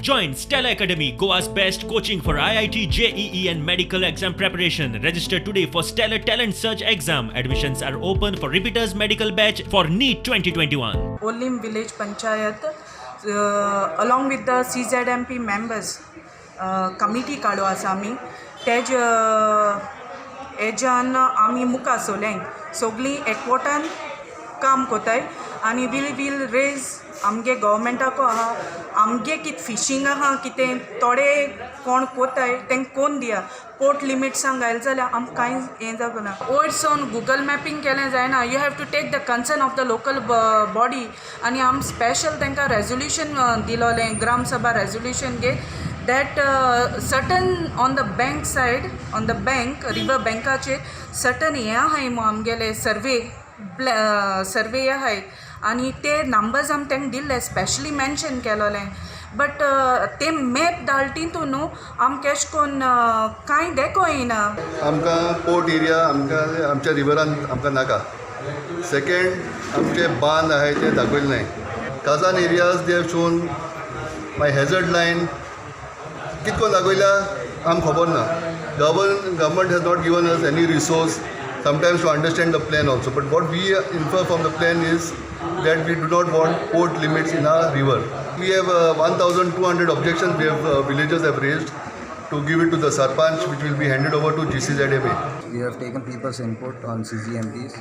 Join Stellar Academy, Goa's best coaching for IIT, JEE and medical exam preparation. Register today for Stellar Talent Search exam. Admissions are open for repeaters medical batch for NEET 2021. Orlim Village Panchayat along with the CZMP members committee काडू आसा आमी. तेज हेज्यान आमी मुखार सोरल्याय, सगळीं एकवटान काम कोताय आनी we will raise आमगे गव्हर्मेंटाको आहा, आमगे कितें फिशींग आहा, कितें थोडे कोण कोताय तेंका कोन दिया. पोर्ट लिमिट्सांक घायले जाल्यार आमकां कांय हें जावना. वयर सावन गुगल मॅपिंग केलें जायना, you have to take the concern of the local body. आनी आम स्पेशल तांकां रेजोल्युशन दिलोलें, ग्रामसभा रेजोल्युशन घे that certain on the bank side, on the bank, river बँकाचेर सर्टन हें आहाय मु आमगेले सर्वे सर्वे आहाय आनी ते नंबर्स आमी तांकां दिल्ले, स्पेशली मेन्शन केलोलें. बट ते मॅप धाडला तितून न्हू आमकां केश कोन्न कांय देखो येयना. आमकां पोर्ट एरिया आमकां आमच्या रिवरान आमकां नाका. सेकंड, आमचे बांद आहाय ते दाखयले नाय. Kazan areas they have shown my hazard line कितको दाखयल्या आमकां खबर ना. Government has not given us any resource sometimes to understand the plan also. But what we infer from the plan is that we do not want port limits in our river. We have 1200 objections we have, villagers have raised to give it to the Sarpanch, which will be handed over to GCZMA. We have taken people's input on CZMPs.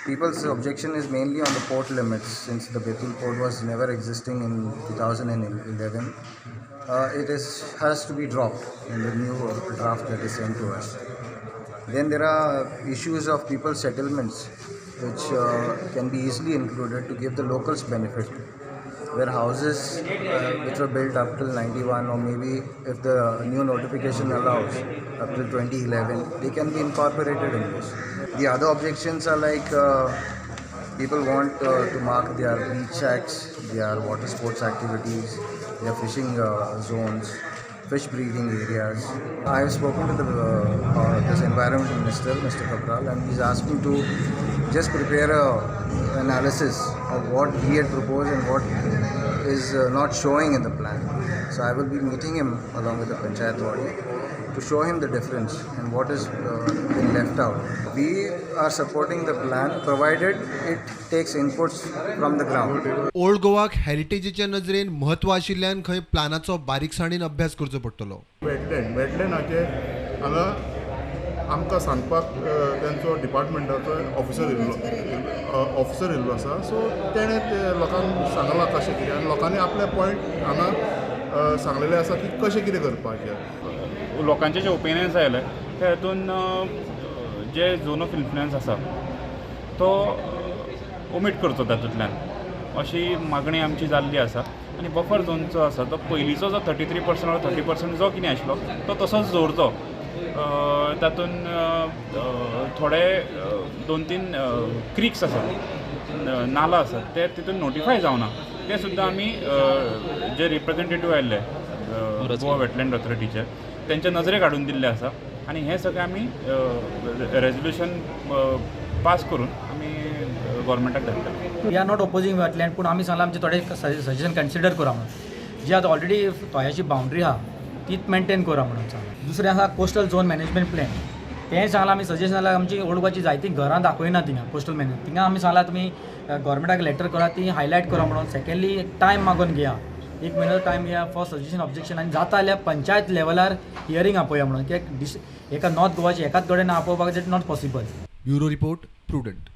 People's objection is mainly on the port limits, since the Betul port was never existing in 2011. It is has to be dropped in the new draft that is sent to us. Then there are issues of people's settlements, which can be easily included to give the locals benefit, where houses which were built up till 91 or maybe, if the new notification allows, up till 2011, they can be incorporated in this. The other objections are like people want to mark their beach shacks, their water sports activities, their fishing zones, fish breeding areas. I have spoken to the this environment minister, Mr. Cabral, and he's asked me to just prepare a analysis of what he had proposed and what is not showing in the plan. So I will be meeting him along with the panchayat body to show him the difference and what has been left out. We are supporting the plan, provided it takes inputs from the ground. Old गोवाक हेरिटेजीच्या नजरेन म्हत्व आशिल्ल्यान खंय प्लानाचो बारीकसाणीन अभ्यास करचो पडटलो. Wetland, वेटलँडाचेर हांगा आमकां सांगपाक तेंचो डिपार्टमेंटाचो ऑफिसर येयल्लो आसा. सो तेणें ते लोकांक सांगलां कशें कितें आनी लोकांनी आपले पॉयंट हांगा सांगलेले आसा की कशें कितें करपाचें. लोकांचे जे ओपिनियन्स आयले ते हातून जे झोन ऑफ इन्फ्लुयन्स आसा तो ओमीट करचो तातूंतल्यान अशी मागणी आमची जाल्ली आसा आनी बफर झोन जो आसा तो पयलींचो जो 33% or 30% जो कितें आशिल्लो तो तसोच दवरचो. तातूंत थोडे दोन तीन क्रिक्स आसात, नाला आसात, ते तितून नोटिफाय जावना, ते सुद्दां आमी जे रिप्रेझेंटेटीव आयिल्ले गोवा वेटलँड ऑथॉरिटीचे तेंच्या नजरेक हाडून दिल्ले आसा आनी हें सगळें आमी रेजोल्युशन पास करून आमी गोवोरमेंटाक धाडटले. We are not opposing wetland, पूण आमी सांगलां आमचे थोडे सजेशन कन्सिडर करा म्हणून. जी आतां ऑलरेडी तोयाची बाउंड्री आहा तीच मेनटेन करा म्हणून सांगलां. दुसरें आसा कोस्टल झोन मॅनेजमेंट प्लॅन, तेंय सांगलां आमी सजेशन. जाल्यार आमची ओल्ड गोवाची जायतीं घरां दाखयना थिंगा कोस्टल मॅनेज. थिंगा आमी सांगलां तुमी गव्हर्मेंटाक लेटर करा, ती हायलायट करा म्हणून. सेकंडली, एक टायम मागून घेया, एक म्हयनो टायम घेया फॉर सजेशन, ऑब्जेक्शन. आनी जाता जाल्यार पंचायत लेवलार हियरींग आपोवया म्हणून, कित्याक एका नॉर्थ गोवाची एकाच कडेन आपोवपाक it not possible. Bureau report, Prudent.